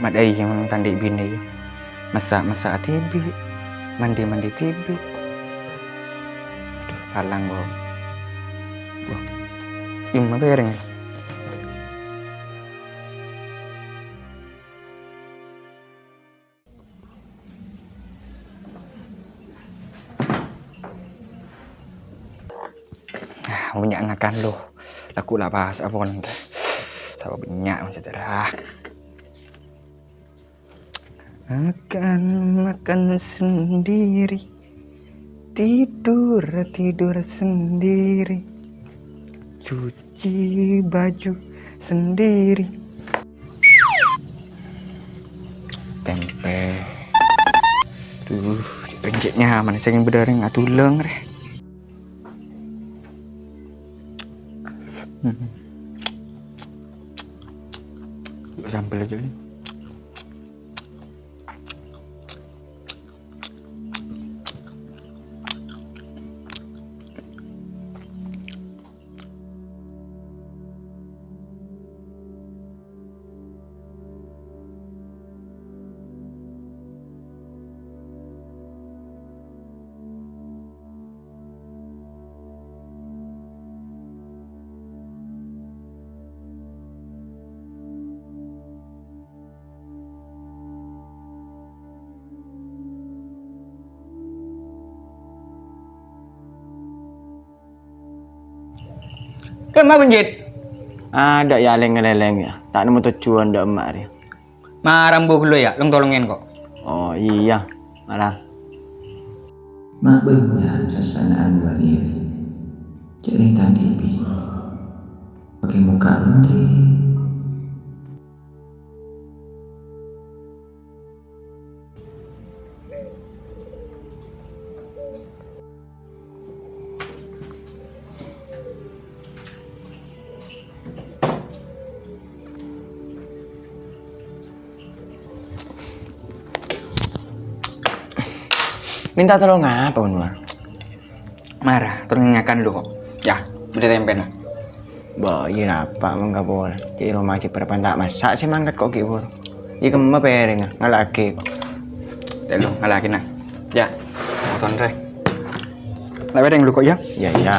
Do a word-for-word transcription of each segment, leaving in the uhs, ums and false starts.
Madâi mon ta' andi' binè, yâ. Massa'-massa' dhibi', mandi-mandi dhibi'. Adhu, palang, bo. Bo. Coma bâreng. Ah, bânnya' ngakan lu. Lagghu' la pas apon. Sapa bânnya' maksudnya. Makan, makan sendiri. Tidur, tidur sendiri. Cuci baju sendiri. Tempe. Duh, cè' pèncè' nyaman, sèngko' bâdâ rèng adulâng, rè. Hmm. Sambel aja, nih. Dâ' emma, Bunjit? Adâ', yâ, lèng-ngalèlèng, yâ. Ta' nemmo tojjhuwân dâ' emma, rè. Mara embu ghâllu, yâ, long-tolongè engko'. Oh, iyâ. Mara. Ma' bânnya' sassana'an bâ'na rè. Cè' rèng ta' dhibi'. Pakai muka endi? Minta tolong apa, Anwar? Mara, terus ngakan dulu kok. Yâ, bâdâ tempèna. Bo, iyâ napa mangga pol. Cè' roma cè' parappa'na ta' massa' sè mangkat kok ghi' buru. Iyâ kemma pèrèngnga, ngala'aghi kok. Tello, ngala'aghi, nah. Yâ, moton, rè. La pèrèng dulu kok, yâ. Iyâ, iyâ.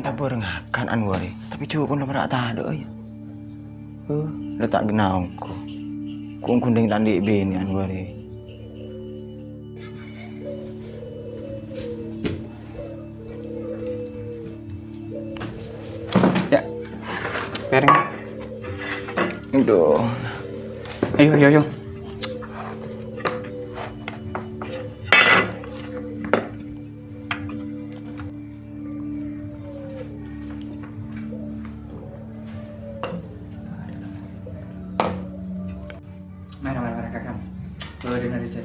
Tabur ngakan Anwar, tapè jhughân la para' tadâ', yâ. Huh, la ta' ghenna ongghu. Kok ongghu dhing ta' andi' binè Anwar. Yâ. Pèrèng. Aduh. Ayo, ayo, ayo. Mara, mara, mara, kakak. Bawa dengar aja.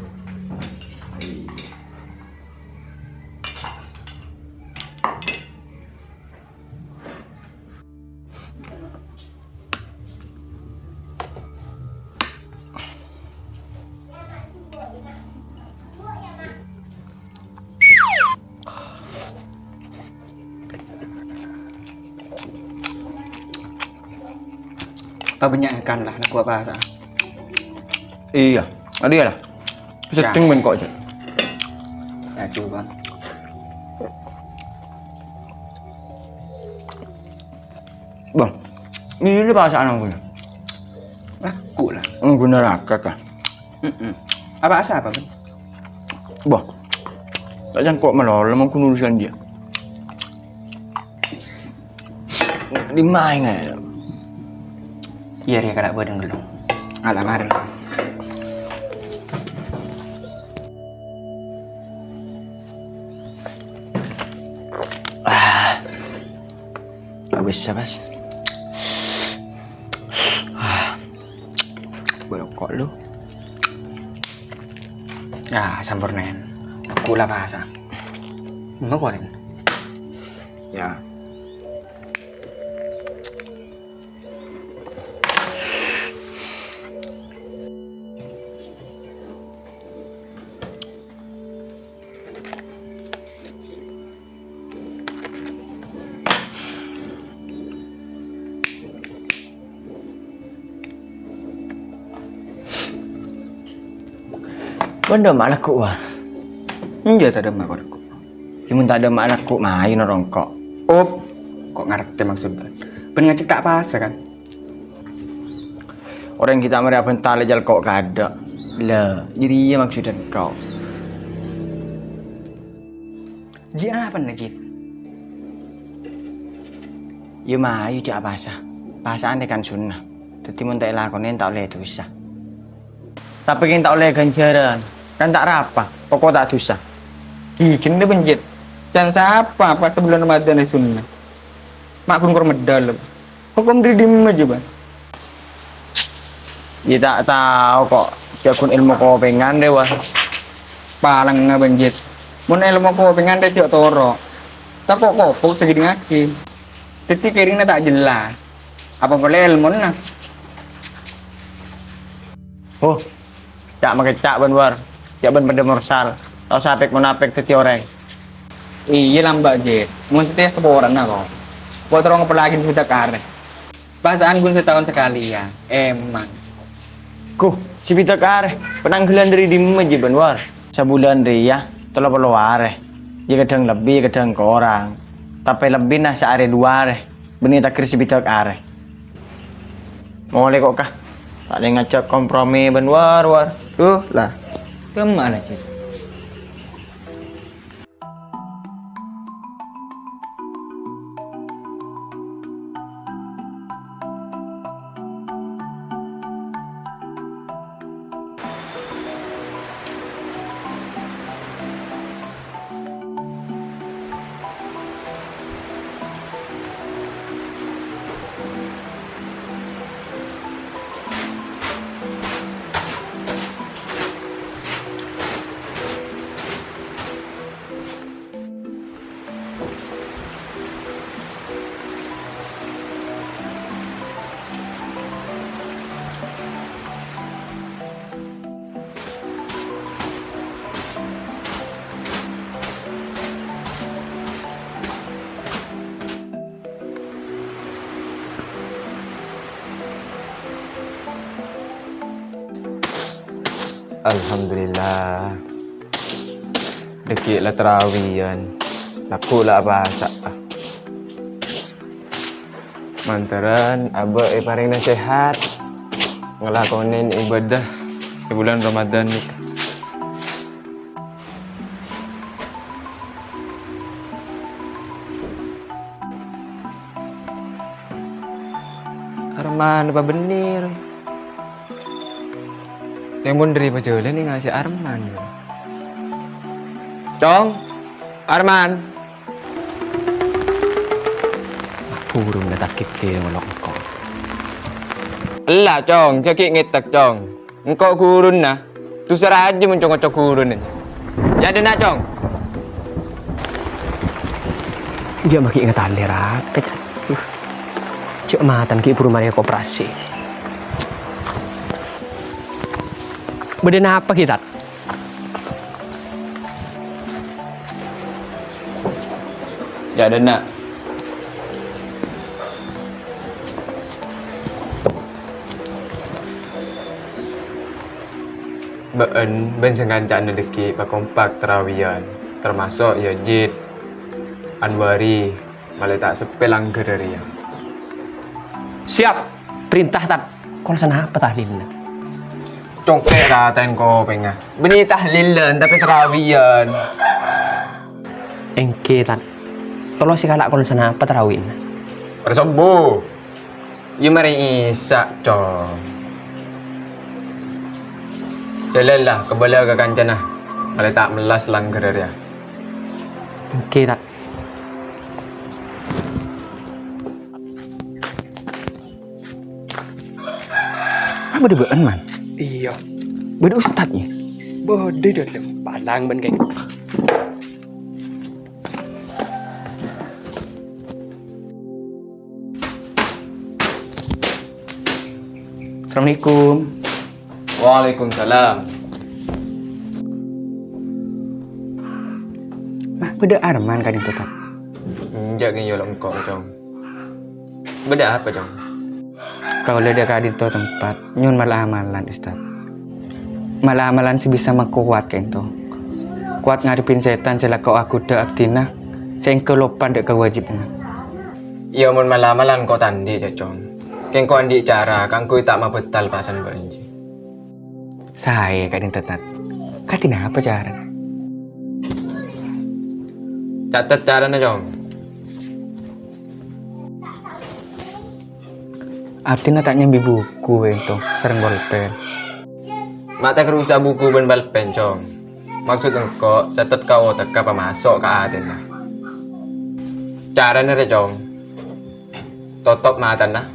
Pabânnya'an lah, lagghu' apa sa'? Iyâ, adiyâ lah. Sedheng men kok, Cak. Ya, coba. Bang, ini pasaan aku ya. Lagghu' lah. Ngguna raket lah. Mm-mm. Apa asa apa, Bang? Bang, tak jangkok malolo mau urusan dia. Di main aja. Iya, Ria, kada' bâdâ dulu. Ala maren. Ah. Habis, Mas. Ah. Boleh kok lu. Ya, sampurnen. Aku lah bahasa. Enggak kok, Ren. Ya. Bâ'na dâ' emma' lagghu', War? Enjâ' ta' dâ' emma' ko lagghu'. Yâ, mon ta' dâ' emma' lagghu', mayu noro' engko'. Up, ko' ngartè maksod bâ'na. Bâ'na ngajhâk ta' apasa, kan? Orèng ghi' ta' marè abhânta lè jhâlko' kaadâ'. La, jârèya maksodda engko'. Jiyâ apana, Jit? Yâ mayu jhâ' apasa. Pasa'an rè kan sunnah. Dhâddhi mon ta' èlakonè ta' ollè dhusa. Tapè kèng ta' ollè ghânjhârân. Kan ta' arapa, poko' ta' dhusa. Ghi ghânna, bân, Jit. Can sapa pas sabulân Ramadan è sunnah? Ma' ghun kor medal. Hokom dâri dimma, jhâ', bân? Yâ, ta' tao, ko'. Jhâ' ghun èlmo kopèngan rè, War. Palengnga, bân, Jit. Mon èlmo kopèngan rè, jhâ' toro'. Tako' kopok sè èdingngaghi. Dhâddhi kèringnga ta' jelas. Apa polè èlmona? Oh, ca'-makèca', bân, War. Jhâ' bân padâ morsal. Tao sapèk monapèk dhâddhi orèng. Iyâ, lambâ', Jit. Mon satèya saporana, ko'. Ko' terro ngepellaghi sabidhâk arè. Pasa'an ghun sataon sakalè, yâ. Emang. Ghu, sabidhâk arè. Penangghâlân dâri dimma, Jit, bân, War? Sabulân rèya tello polo arè. Yâ kadhâng lebbi, yâ kadhâng korang. Tapè lebbina saarè duwâ arè. Bânnè tagher sabidhâk arè. Molè ko', Ka. Ta' lè ngajhâk kompromi bân War-War. Duh, la. Kemma la, Jit? Alhamdulillah. Dhâggi' la tarawiyan. Lagghu' la apasa'a. Mantarèn abâ' èparèngana sehat ngalakonè ibâdâh è bulân Ramadan nèka. Arman apa bânnè, Roy? Yang mon dâri pajhâlân ngasè Arman, Roy. Cong, Arman. Aku burung na takit ke ngolok engko'. Ella, Cong, jhâ' ghi' ngètek, Cong. Engko' ghuruna, dusa rajâ mon co-ngoco ghuruna. Yâ, dâna', Cong. Jhâ' ma' ghi' ngatalè, Rat. Jhâ' matan ghi' buru marè koperasi. Bâdâ napa ghi', Tat? Yâ, dâna'. Bâ'ân bân sè kancana dhâggi' pakompak tarawiyan, tamaso' yâ Jid, Anwari, malè ta' seppè langghârrâ rèya. Siap! Perintah, Tat. Kol sanapa tahlilna? Congkè' ratèn kopèngnga. Bânnè tahlilan, tapè tarawiyan. Èngghi, Tat. Tolong sè kala' kol sanapa tarawina? Marè sobbhu. Yâ marè Isya, Cong. Jhâlân la, kabâlâ ka kancana. Malè ta' mellas langghârrâ rèya. Èngghi, Tat. Ah, bâdâ bâ'ân, Man? Iyâ. Bâdâ ustadnya? Bâdâ, Dad. Palang bân kaèngko'. Assalamualaikum. Waalaikumsalam. Ma', bâdâ Arman ka'dinto, Tad? Enjâ' ngèyol engko', Cong. Bâdâ apa, Cong? Kaulâ dâ' ka'dinto tempat, nyo'on mal-amalan, Ustad. Mal-amalan sè bisa makowat ka'dinto. Kowat ngadhebbhi sètan sè la ko' aghudhâ abdhina, sè èngghâ loppa dâ' kawâjibhânna. Iyâ, mon mal-amalan ko' ta' andi', Cong. Kèng ko' andi' cara kaangghuy ta' mabâtal pasana bâ'na jiyâ. Saè ka'dinto, Tat. Kadhi napa carana? Catet carana, Cong. Abdhina ta' nyambi buku, ènto, sareng polpèn. Ma' ta' karusa' buku bân polpèn, Cong. Maksod engko' catet ka otegghâ pamaso' ka atèna. Carana rè, Cong. Totop matana,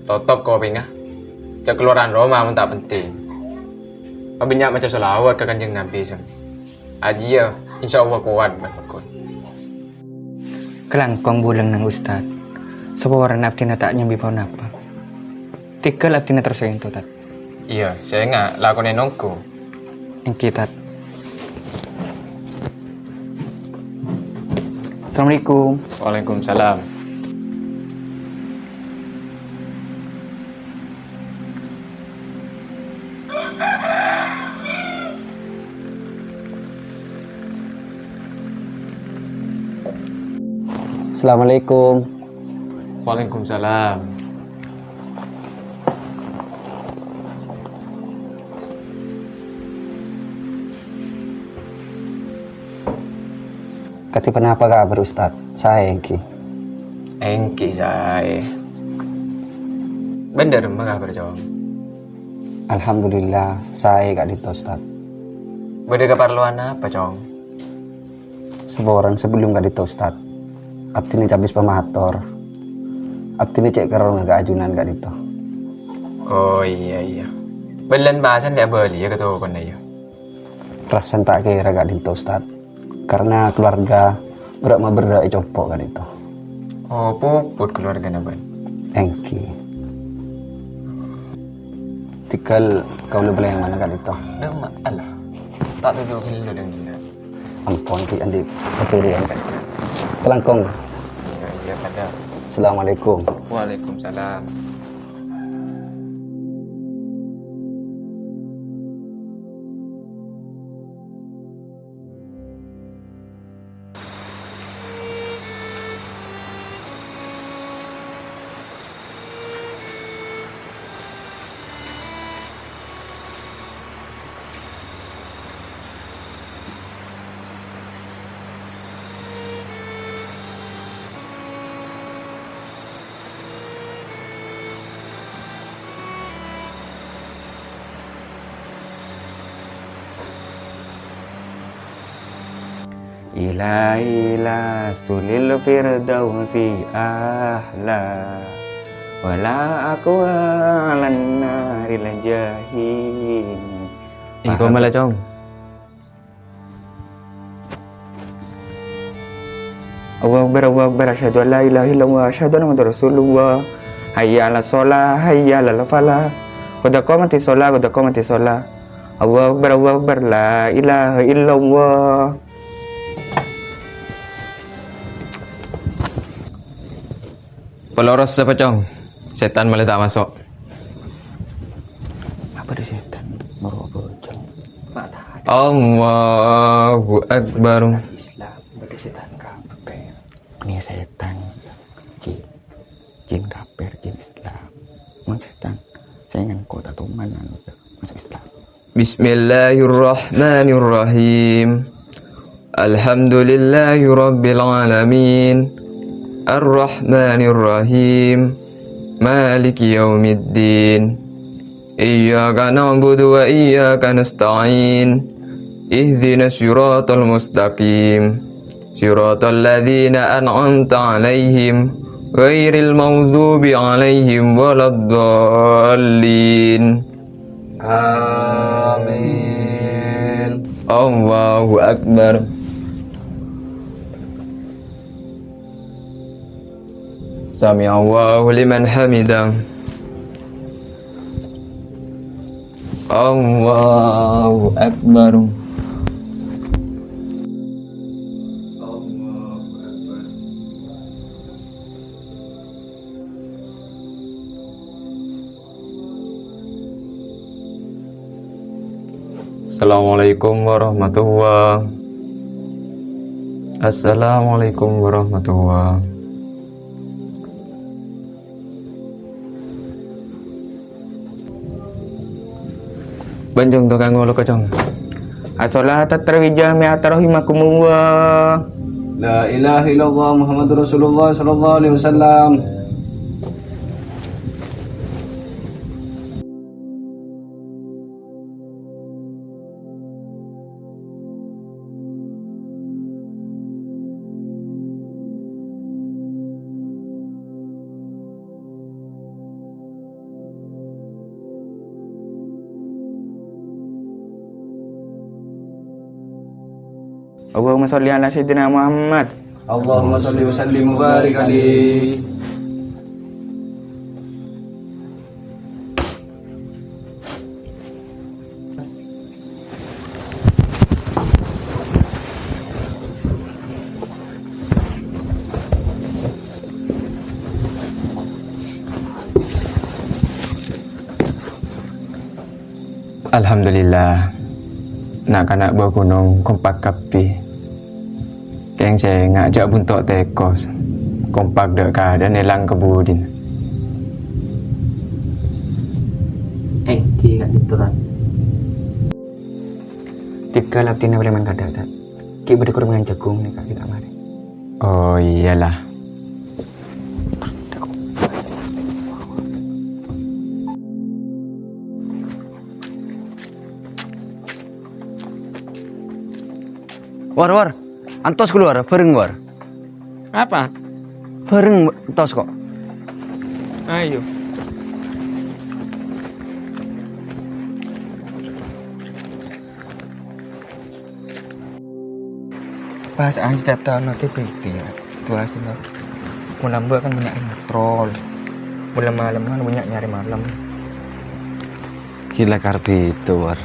totop kopèngnga. Jhâ' kalowaran roma mon ta' penting. Pabânnya' maca shalawat ka Kanjeng Nabi, San. Ajiyâ, insyaallah kowat bân paggun. Kalangkong bulâ nang, Ustad. Saporana abdhina ta' nyambi ponapa. Tèghâl abdhina terros ènto, Tad. Iyâ, sènga' lakonè nonggu. Èngghi, Tad. Assalamualaikum. Waalaikumsalam. Assalamualaikum. Waalaikumsalam. Kadhi ponapa kabhâr, Ustad? Saè èngghi? Èngghi saè. Bâ'na dâ'remma kabhâr, Cong? Alhamdulillah, saè ka'dinto, Ustad. Bâdâ kaparlowan apa, Cong? Saporana sabellunna ka'dinto, Ustad. Abdhina cabis pamator. Abdhina cè' kerrong ka ajunan ka'dinto. Oh, iyâ, iyâ. Bâlân pasan lè abâliyâ ka tokona, yâ? Rassana ta' kèra ka'dinto, Ustad. Karena keluarga berrâ' mabherrâ'è compo' ka'dinto. Oh, puput keluargana bâ'na? Èngghi. Tèghâl kaulâ bâlâi mana ka'dinto. Dâ' ma', Allah. Ta' todhu ghellâ' dâ' gellâ'. Ampon, Ki, andi' kapèrèyan, Kak. Kalangkong. Iyâ, iyâ, padâ. Assalamualaikum. Waalaikumsalam. Ilahi lastu lil firdausi ahla, wala aqwa lan naril jahim. Iko mala, Cong. Allahu Akbar, Allahu Akbar, asyhadu an la ilaha illallah, asyhadu anna Muhammadar Rasulullah. Hayya 'alas shalah, hayya 'alal falah. Qad qamatis shalah, qad qamatis shalah. Allahu Akbar, Allahu Akbar, la ilaha illallah. Paloros sapa, Cong? Sètan malè ta' maso'. Apa ada sètan? Moro apa, Cong? Allahu Akbar. Islam, ada sètan kafir. Ini sètan, jin. Jin kafir, jin Islam. Mon sètan, sènga' engko' ta' toman anu, maso' Islam. Bismillahirrahmanirrahim. Alhamdulillahi rabbil alamin. Arrahmanirrahim. Maliki yaumiddin. Iyyaka na'budu wa iyyaka nasta'in. Ihdinas siratal mustaqim. Siratal ladzina an'amta 'alaihim, ghairil maghdubi 'alaihim waladdallin. Amin. Allahu Akbar. Sami'allahu liman hamidah. Allahu Akbar. Assalamualaikum warahmatullah. Assalamualaikum warahmatullah. Bân, Cong, tokang ngolok, Cong. As-shalata tarwi jami'ata rahimakumullah. La ilaha illallah Muhammadur Rasulullah sallallahu alaihi wasallam. Allahumma sholli ala sayyidina Muhammad. Allahumma sholli wa sallim wa barik alaihi. Alhamdulillah, na'-kana' Bâ Ghunong kompak kabbhi. Kèng sènga' jhâ' bunto' tèkos, kompak dâ'-kadâ'ân èlang ka budina. Èngghi, Kak Diktorat. Tiga laptina preman kadhâ', Kak. Ghi' bâdâ korbangan jhâghung nèka, Kak, marè. Oh, iyâlah. War, War. Antos ghâllu, War. Bhâreng, War. Apa? Bhâreng, antos kok. Ayo. Pas aèng setiap taon nanti bhâi, ya, situasina. Mon lambâ' kan bânnya' rèng patrol. Mon malem-malem kan bânnya' nyarè malem. Ghilâ karbito, War.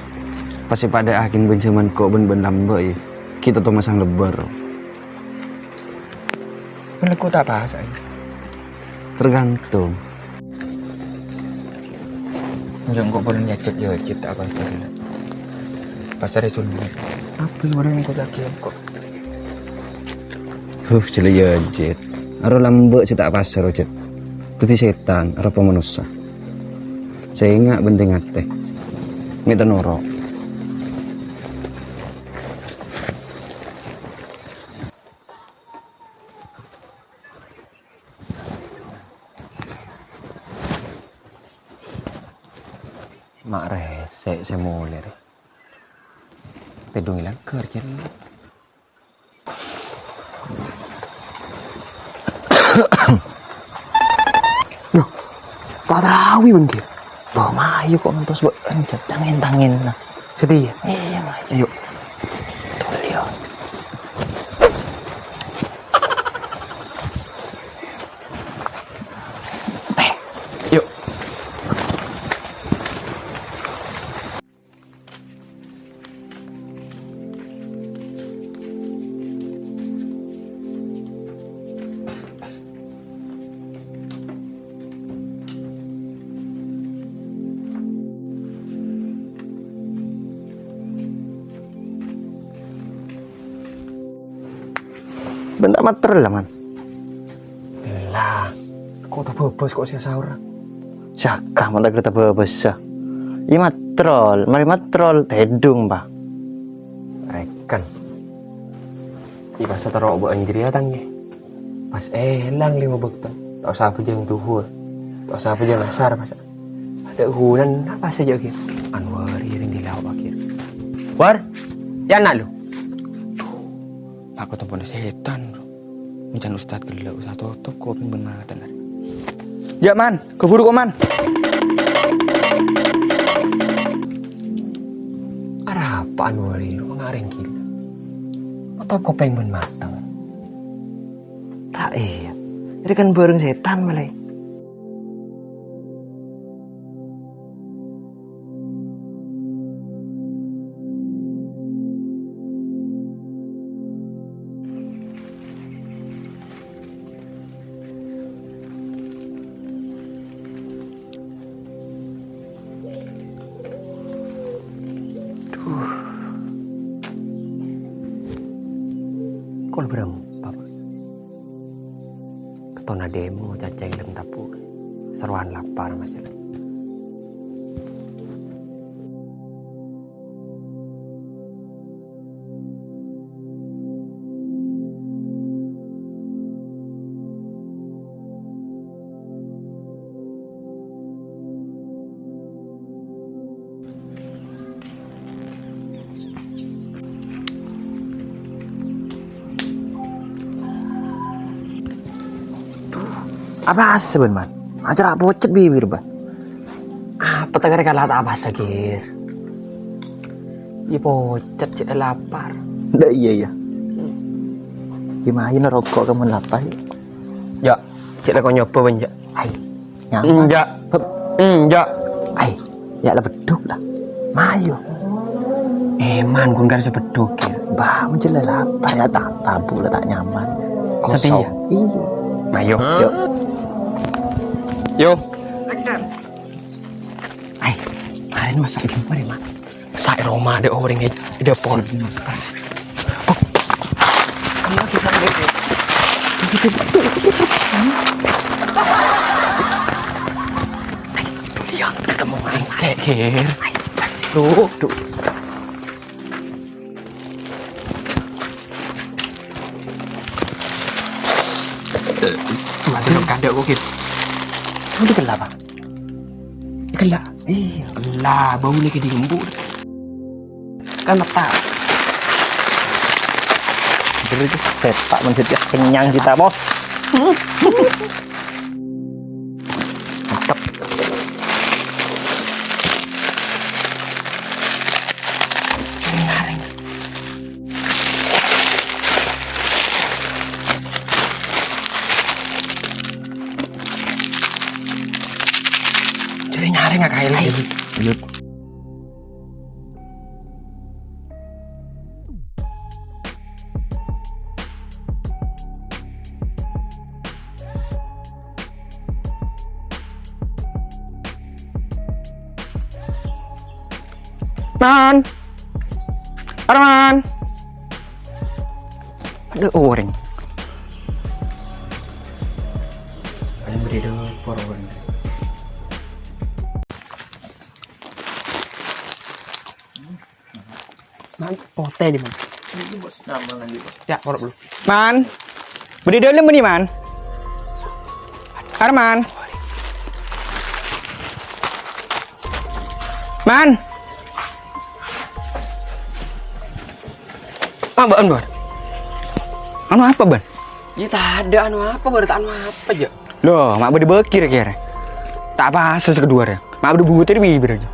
Pas èpadâ'âghi bân jhâman ko' bân-bân lambâ', ya. Ghi' totoma sang lebbâr. Mon lekko ta' pas, ya. Tergantung. Enjâ' engko' polana nyajhâk-nyajhâk ta' pasar. Pasar è Sunda. Apa orèng engko' lagi engko'? Huh, jhâ' la nyajhâk. Aro lambâ' sè ta' pasar, Jhât. Dhâddhi sètan, aropa manossa. Sènga' bhântèng atè. Mè' ta' noro'. Ma' rèsè' sè molè rè. Tèdung è langghâr, jhâ'. Loh, ta' tarawi, Bang, ghi. Loh, mayu kok ngantos bâ'ân, jhâ', tangen-tangen, nah. Sedih, ya? Iya, mayu. Ayo. Tolè, ya. Eh, yuk. Bân ta' matrol la, Man? Ella, kok ta' bâbâs kok sè saor? Saka mon ta' kèra ta' bâbâs, sa. Iyâ matrol, marè matrol, tèdung, Pa. Rèken. Iyâ pas terro bâ'ân jârèya, Tang, ghi. Pas èlang lèma bâkto. Ta' osa abhâjâng dhuhur. Ta' osa abhâjâng asar, pas. Adâ' ghunana apa sajâ, ghi? Anwar, iyâ, rèng di lao', ghi. War, yâ, ana', lu. Aku tempona sètan, bro. Encan ustad ghellâ' usah totop kopèng bân matana. Yâ, Man, kabhuru ko', Man. Arapa Anwar rèya, ngarèng ghilâ. Totop kopèng bân matana. Ta' iyâ. Rèya kan bhâreng sètan malaè. Duh, Ketona demo caceng lem tabu. Seroan lapar masih. Duh, apasa, Bân, Man? Acara pocet bibir, Bân. Apa ta' kare kala ta' apasa, Gir? Iyâ pocet, cè' lapar. Ndak, iyâ, iyâ. Gimana roko' kamu lapar? Ya, cè' la ko nyoba, Bân, ya. Ai, nyaman. Enjâ'. Beb. Enjâ'. Ai, ya la beddhuk la. Mayu. Eman, ghun kan sè beddhuk, ya. Bah, mon jhâ' la lapar, ya ta' tabu la ta' nyaman. Setia. Kosong. Iyâ. Mayu. Yo. Yo. Ai, arèn masak di mana, Mak? Masak è roma, ada orang di dapur. Kamu lagi sampai. Tuh, lihat, ketemu main. Kayak, Gir. Tuh, tuh. Mati dong, kada kok, Gir. Kamu di kelapa? Kella'. Iyâ, kella', bâuna ghi' dhi' embu'. Kan metta. Bener itu, sepak menjadi kenyang kita, Bos. Mantap. Ngareng. Jadi nyareng nggak kayak lagi. Lanjut. Man. Arman. Ada orang. Paling beri dulu porong. Man, potè di mana? Ini, Bos, nyaman lagi, Bos. Ya, porong dulu. Man. Beri dulu muni, Man. Arman. Man. Apa, Bân? Anu apa, Bân? Ya, tak ada anu apa, Bân. Tak anu apa, ja. Loh, ma' bâdâ bâkir kèra. Ta' apasa sè kaduwâ rè. Ma' bâdâ butir bibir aja.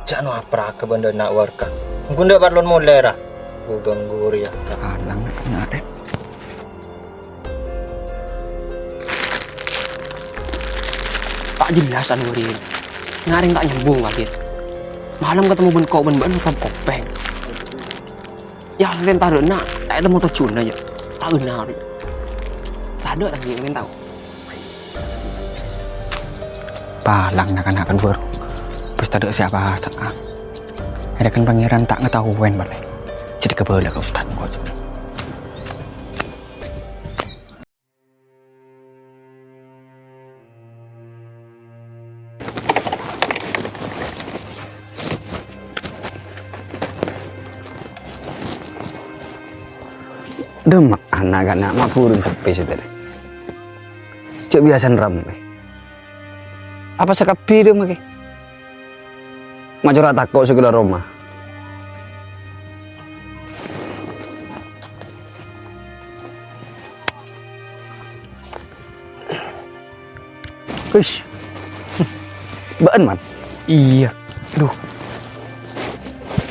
Jhâ' anu apa raka bân dâ' na' warga. Engko' ndâ' parlon molè, ra. Bukan guru ya. Alang, na', rè. Ta' jelas anu rè. Ngareng ta' nyambung lagi. Malem ketemu bân ko-, bân, bân kop-, kopèng. Ya, rèn tarèna, ta' ètemmo tojjhuna, ya. Ta' benar, ya. Tadâ' lagi rèn tao. Palang na'-kana' kan baru. Pas tadâ' sè apa-apa. Ada kan Pangèran ta' ngataowèn, bâlâ. Jadi kebâlâ ka Ustad, engko'. Dâ' emma' na'-kana' ma' burung seppè sè tadi. Jhâ' biyasana rammè. Apa sakabbhi dâ' emma' kè? Ma' cora' tako' sè ghellâ' roma. Wish. Bâ'ân, Man? Iyâ. Duh.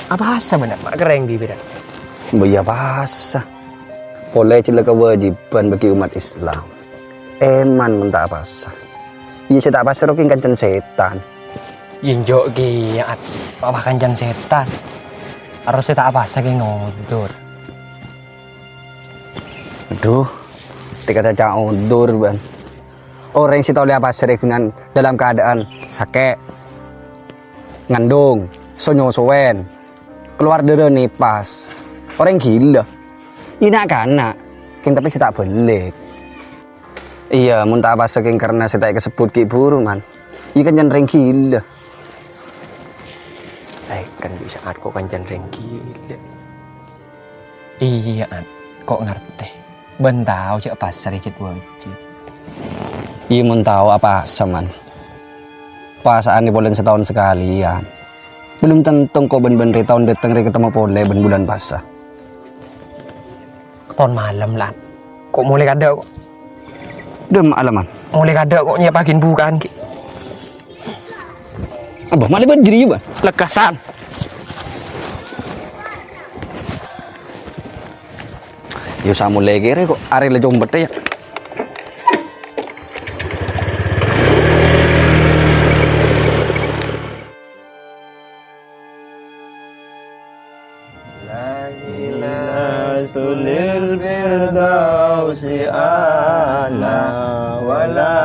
Apasa bâ'ân, Ma' kerrèng bibirra? Mbâ iyâ apasa. Polè jhâ' la kawâjibhân bagi umat Islam. Èman mon ta' apasa. Iyâ, sè ta' apasa rowa kèng kancana sètan. Iyâ, enjâ' kèya, At. Apa kancana sètan? Harus sè ta' apasa kèng ngodor. Aduh, tèka caca odor, bân. Orèng sè ta' ollè apasa rè ghunana dalam keadaan sakè', ngandung, so-nyosowèn, kalowar dârâ nipas. Orèng ghilâ. Iyâ na'-kana', kèng tapè sè ta' bâlik. Iyâ, mon ta' apasa kèng karna sè ta' èkasebbhut ghi' buru, Man. Iyâ, kancana rèng ghilâ. Eh, kan bisa at kok kancana rèng ghilâ. Iyâ, At. Kok ngartè. Bân tao jâ' apasa rèya jhât wâjib. Iyâ, mon tao apasa, Man. Pasa'an è polana sataon sakalèyan. Belum tanto engko' bân bâ'na rè taon dâteng rè katemmo polè bân bulân pasa. Katon malem, Lan. Kok molè kadâ' kok. Dâ'emma'a, Man. Molè kadâ' kok nyèpaghin bukaan ghi'. Abâ, malè bâ'na jârèya, Bân. Lekkasan. Yo, samolè kèrè kok arè la compet, yâ. لست للفردوس أعلى ولا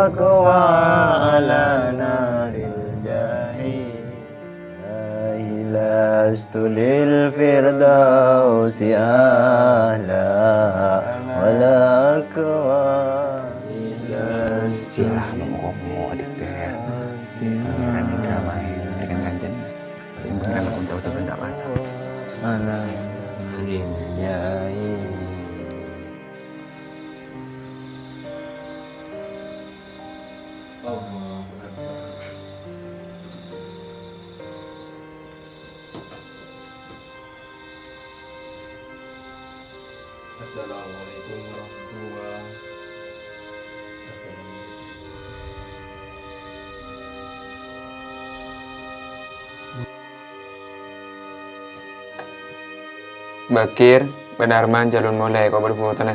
أقوى على نار الجحيم. لست للفردوس أعلى ولا أقوى. Sila mongko mo adeddhâ. Rami drama ini dengan kanjeng. Sehingga aku tahu sudah tidak pasang. Mana? Iya, iya. Allahu Akbar. Assalamualaikum warahmatullahi wabarakatuh. Bagir, bân Arman jhâlân molè kobâr fotona.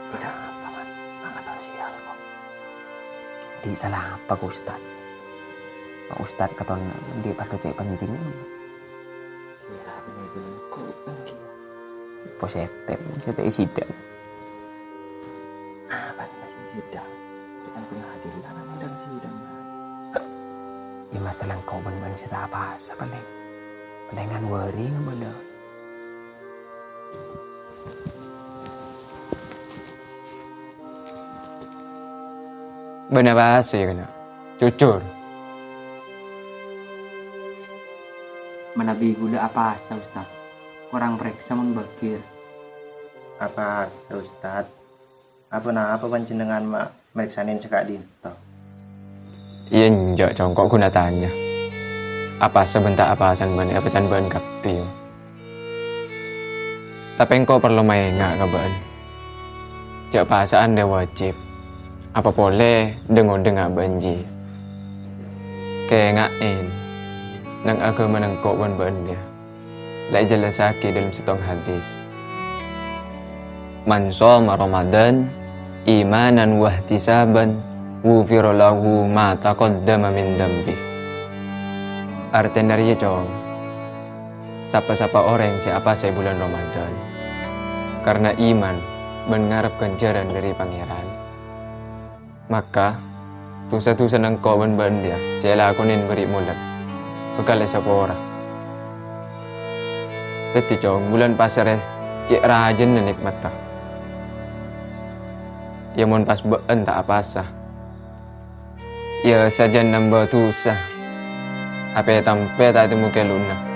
Tidak apa, Man. Angkat sial, kok. Di salah apa, Ustaz? Pak Ustaz katon di parkè cè' penting. Sial, ini belum kok, Bang, ya. Positif, positif sidang. Apa nih masih sidang? Kita pernah hadir di mana sidang? Ya, masalah kau bân-bân sè ta' apasa, palèng. Palèngan worry ngebala. Bân apasa, yâ, kana'? Jujur. Manabi ghulâ apasa, Ustaz? Korang parèksa mon Bagir. Apasa, Ustaz? Apa-napa panjhennengngan ma-, marèksanè sè ka'dinto? Iyâ, enjâ', Cong, kok ghun atanya. Apasa bân ta' apasana bâ'na èpacan bâ'na kabbhi. Tapè engko' parlo maènga' ka bâ'na. Jâ' pasa'an rèya wajib. Apa polè dhâng-ondhângnga bân jiyâ. Kaènga'è, neng aghâmana engko' bân bâ'na rèya. La èjellassaghi dâlem sèttong hadis, "Man shoma Ramadan imanan wahtisaban, ghufira lahu ma taqaddama min dzanbih." Artèna rèya, Cong, sapa-sapa orèng sè apasa è bulân Ramadan karna iman bân ngarep ghânjhârân dhâri Pangèran, maka, dhusa-dhusana engko' bân bâ'na rèya sè èlakonè bâri' molè, bhâkal èsapora. Dhâddhi, Cong, bulân pasa rèya cè' rajâna nèkmatta. Yâ, mon pas bâ'na ta' apasa, yâ, sajân nambâ dhusa, apè tampè ta' ètemmo kèluna.